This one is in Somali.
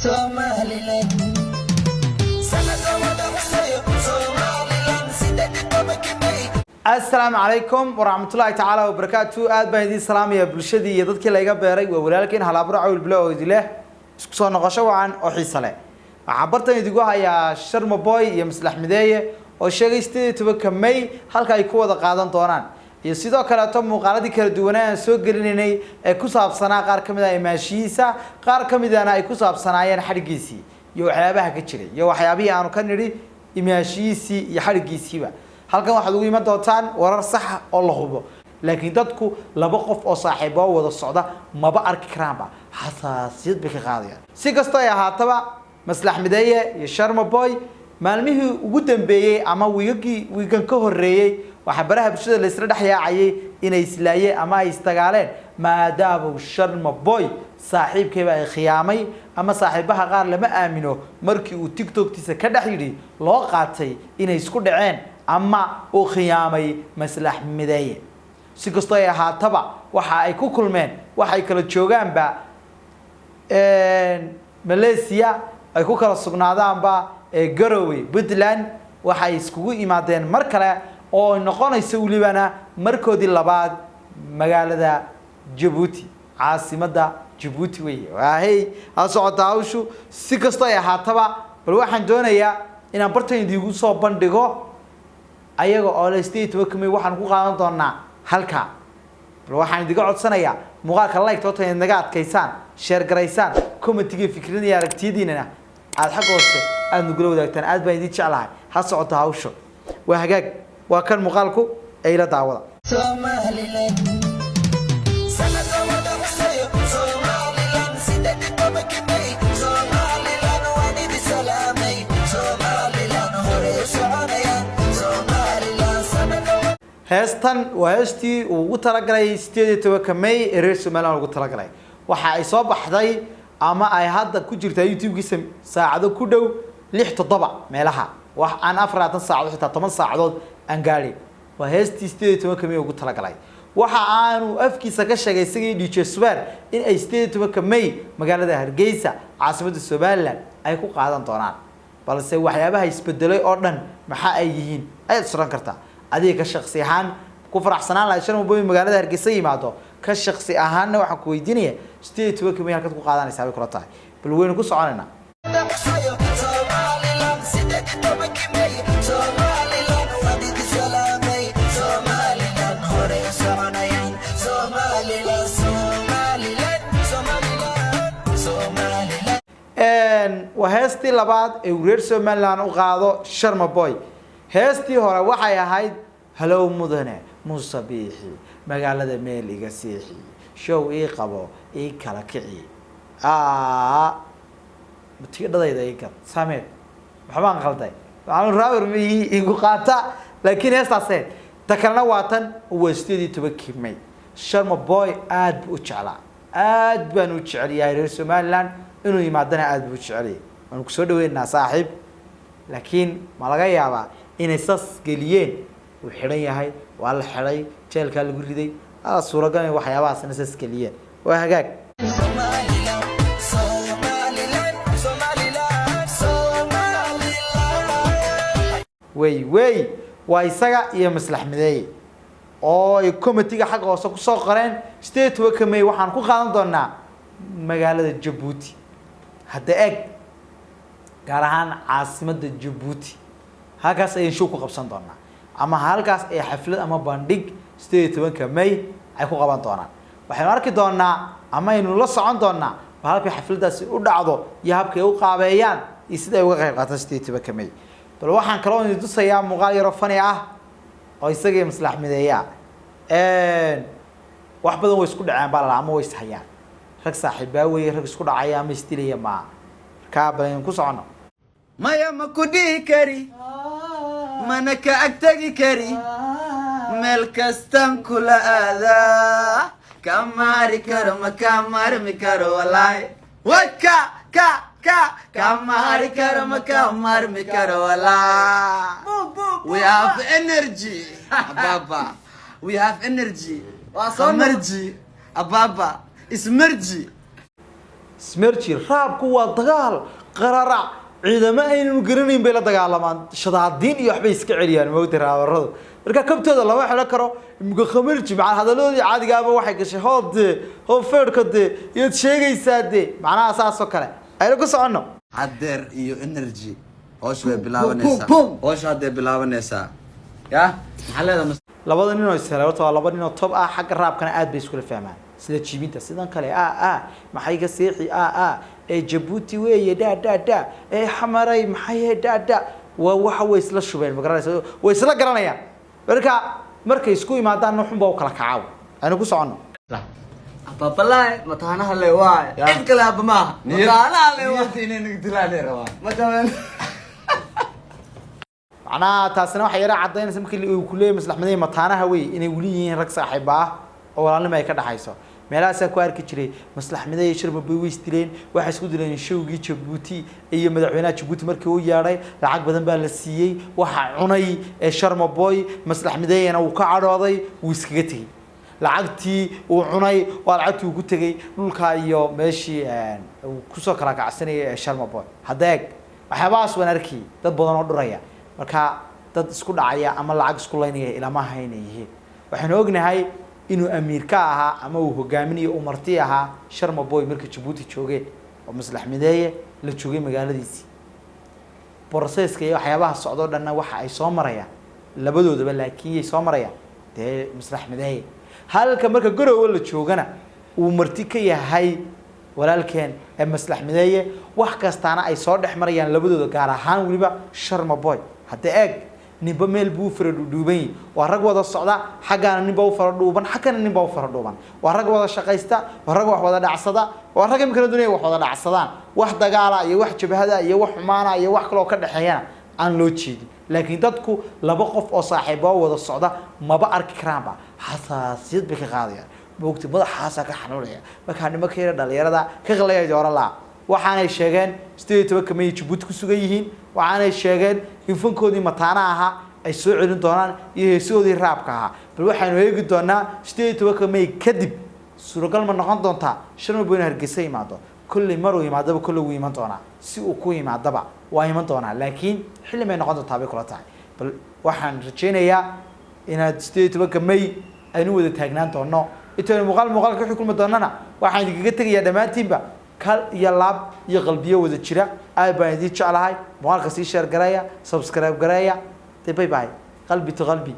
Somaliland sanadka wada xusayo, Somaliland 18-kii May. Asalaamu calaykum waraxmatullaahi tacaala wabarakaatu. Aad baan idiin salaamaya bulshadii iyo dadkii layga beeray. Waa walaalkiin Halaaburo Cawil Bilo oo idileh isku soo noqosho wacan oo xiise leh. Waxaan bartan idigu hayaa Sharma Boy iyo Maslax Mideeye oo sheegay 18-ka May halka ay ku wada qaadan doonaan, iyo sidoo kaleeto muuqaaladii kala duwanaa aan soo gelinaynay ee ku saabsanaa qaar ka mid ah imaashihiisa, qaar ka midana ay ku saabsanaayeen xadhiggiisii iyo waxyaabaha ka jiray iyo waxyaabihii aanu ka nidhi imaashihiisii iyo xadhiggiisiiba. Halkan waxaad ugu iman doontaan warar saxa oo la hubo, laakiin dadku laba qof oo saaxiibo wada socda maba arki karaanba, xasaasiyad bay ka qaadayaan. Si kastoo ay ahaataba, Maslax Mideeye iyo Sharma Boy maalmihii ugu dambeeyey ama wiigagii wiigan ka horreeyey waxaa baraha bulshada laisla dhex yaacayay inay islaayeen ama ay isdagaaleen, maadaama Sharma Boy saaxiibkayba ay khiyaamay ama saaxiibaha qaar lama aamino markii uu TikToktiisa ka dhex yidhi loo qaatay inay isku dhaceen ama uu khiyaamay Maslax Mideeye. Si kastoo ay ahaataba, waxa ay ku kulmeen waxay kala joogaanba Malaysia, ay ku kala sugnaadaanba ee Garowe, Puntland, waxay iskugu yimaadeen mar kale oo ay noqonayso welibana markoodii labaad magaalada Jabuuti, caasimadda Jabuuti wey. Waahey, ha socota hawshu. Si kastoo ay ahaataba, bal waxaan doonayaa inaan bartan idiinku soo bandhigo ayaga oo le 18-ka May waxaan ku qaadan doonaa halkaa. Bal waxaan idiga codsanayaa muuqaalka like toota inaad naga adkaysaan, share garaysaan, commentiga fikrada iyo aragtiyadiinana aada xagga hoose aada nagula wadaagtaan. Aad baan idin jeclahay. Ha socoto hawsho. Waa hagaag, waa kan muuqaalku ee ila daawada. Somaliland sanadka wada xusayo, Somaliland 18-kii May. Somaliland waan idin salaamay, Somaliland hore u soconayaan, Somaliland sanadka. Heestan waa heestii uu ugu talagalay 18-ka May ee reer Somaliland ugu talagalay. Waxa ay soo baxday ama ay hadda ku jirtaa YouTube-kiisa saacado ku dhow lix toddoba meelaha, wax aan 24 saacadood xitaa 10 saacadood aan gaadhin. Waa heestii 18-ka May ugu talagalay. Waxa aanu afkiisa ka sheegay isagii DJ Subeer in ay 18-ka May magaalada Hargeysa, caasimadda Somaliland, ay ku qaadan doonaan. Balse waxyaabaha isbedelay oo dhan maxaa ay yihiin ayaad suran kartaa? Adiga ka shaksi ahaan ku faraxsanaan lahayd Sharma Boy magaalada Hargeysa yimaado? Ka shaksi ahaanna waxaan ku weydiinaya, 18-ka May halkaad ku qaadanaysaa bay kula tahay? Bal waynu ku soconaynaa. Xusayo Somaliland 18-kii May, Somaliland waan idin salaamay, Somaliland hore u soconayaan, Somaliland, Somaliland, Somaliland, Somaliland. Waa heestii labaad ee uu reer Somaliland u qaado Sharma Boy. Heestii hore waxay ahayd "Halow mudane Muuse Biixi, magaalada meel iga siixi, show ii qabo, ii kala kici, tigidhadayda ii gad sameed." Waxbaan qalday, waxaan raawir ma igu qaata, laakiin heestaaseen ta kalena waa tan, waa 18-kii May. Sharma Boy aad buu u jeclaa, aad baan u jecel yahay reer Somaliland inuu yimaadana, aad buu u jecelyahay. Waanu kusoo dhaweynaa saaxiib, laakiin ma laga yaabaa inay sas geliyeen? Wuu xidhan yahay, waa la xidhay, jeelkaa lagu riday. Aa suuragal in waxyaabahaasna sas geliyeen. Waa hagaag. Somaliland, Somaliland, Somaliland, Somaliland. Wey wey, waa isaga iyo Maslax Mideeye oo ay commentiga xagga hoose kusoo qoreen 18-ka May waxaan ku qaadan doonaa magaalada Jabuuti. Hadda eeg, gaar ahaan caasimadda Jabuuti, halkaas ayaan show ku qabsan doonaa ama halkaas ay xaflad ama bandhig 18-ka May ay ku qaban doonaan. Waxaynu arki doonaa ama aynu la socon doonaa ba halkay xafladdaasi u dhacdo iyo habkay u qaabeeyaan iyo sida ay uga qayb qaataan 18-ka May. Bal waxaan kaloo idin tusayaa muuqaal yaro fani ah oo isagii Maslax Mideeya. Wax badan way isku dhaceen baa lala ama way ishayaan. Rag saaxiibaa weeye, rag isku dhacaya ama isdilaya maa. Markaa bal aynu ku socono. Maya, ma ku dhihi kari, mana ka agtegi kari, meel kastaan kula aadaa, ka maari karo, ma ka maarmi karo walaahi. Way ka ka ka ka maari karo, ma ka maarmi karo walaahi. We have energy, ababa, we have energy. Waa soo marji, ababa, ismarji. Smerji raabku waa dagaal qararac, ciidamo aynu garanayn bay la dagaalamaan, shadaadiin iyo waxbay iska celiyaan, moogta raabaradu. Marka kabtooda lama xidhan karo. Imika khamarji macnaa hadaladoodii caadigaaba waxay gashay hood dee, hoo feerhka dee, iyaad sheegaysaa dee, macnaha saas oo kale aynu ku soconno. Haddeer iyo energy howsha way bilaabanaysaa. Pum, pum. Howsha hadday bilaabanaysaa, ya maxaa leedahay? Labada nin oo ishelay horta waa laba nin oo top ah, xagga raabkana aad bay iskula fahmaan, sida jiibinta sidan kale a a maxay ka seexi a a ee Jabuuti weeye, dha dha dha ee xamaray maxay dha dha, waa waxa way isla shubeen, ma garanaysa, way isla garanayaan. Marka markay isku yimaadaan xun baa u kala kacaaw. Aynu ku soconno. Babalaay mataanaha le waay. Ya. Cid kale aba maaha, mataanaha le waay. Niyadda inay naga dilaan rabaa. Mataana. Macnaha taasina waxay yara caddaynaysa markii uu ku leeyahay Maslax Madani mataanaha wey, inay weli yihiin rag saaxiiba ah oo walaalnimo ay ka dhaxayso. Meelahaasaan ku arki jiray Maslax Mideeye Sharma bay way isdileen, waxay isku dileen showgii Jabuuti iyo madaxweynaha Jabuuti markii uu yeedhay, lacag badan baa la siiyey, waxa cunay ee Sharma Boy. Maslax Mideeyena wuu ka cadhooday, wuu iskaga tegey lacagtii uu cunay, waa lacagtii uu ku tegey dhulka iyo meeshii uu kusoo kala kacsanayay ee Sharma Boy. Hadda eeg, waxyaabahaas waan arkayay dad badan oo dhuraya, marka dad isku dhacaya ama lacag isku laynaya ilamaha inay yihiin. Waxaynu ognahay inuu amiir ka ahaa ama uu hogaaminayo, uu marti ahaa Sharma Boy markii Jabuuti joogeen oo Maslax Mideeye la joogay magaaladiisii. Processka iyo waxyaabaha socdoo dhanna waxa ay soo marayaan labadoodaba, laakiin yay soo marayaan dee Maslax Mideeye. Halka marka Garowe la joogana uu marti ka yahay walaalkeen ee Maslax Mideeye, wax kastaana ay soo dhex marayaan labadooda, gaar ahaan weliba Sharma Boy. Hadda eeg, ninba meel buu u fara dhuudhuuban yahay. Waa rag wada socda, xaggaana ninba u fara dhuuban, xaggana ninba u fara dhuuban. Waa rag wada shaqaysta, waa rag wax wada dhacsada, waa rag imikana doonaya wax wada dhacsadaan. Wax dagaala iyo wax jabhada iyo wax xumaana iyo wax kaloo ka dhexeeyana aan loo jeedin, laakiin dadku laba qof oo saaxiibo wada socda maba arki karaanba, xasaasiyad bay ka qaadayaan, moogta, madaxaasaa ka xanuunaya. Markaa nimanka yara dhalinyarada ka qalaya jooran laha, waxaanay sheegeen 18-ka May Jabuuti ku sugan yihiin. Waxaanay sheegeen in fankoodii mataana ahaa ay soo celin doonaan iyo heesahoodii raabka ahaa. Bal waxaanu eegi doonaa 18-ka May kadib suuragal ma noqon doontaa Sharma Boy in Hargeysa yimaado. Kolley maruu yimaadaba, kolley wuu iman doonaa, si uu ku yimaadaba waa iman doonaa, laakiin xilli may noqon doontaa bay kula tahay. Bal waxaan rajaynayaa inaad 18-ka May aynu wada taagnaan doono. Intaynu muuqaal muuqaalka wixii kulmi doonana, waxaan idinkaga tegayaa dhammaantiinba kal iyo laab iyo qalbiyo wada jira. Aad baan idiin jeclahay. Muuqaalka sii share gareeya, subscribe gareeya. De bye bye, qalbi to qalbi.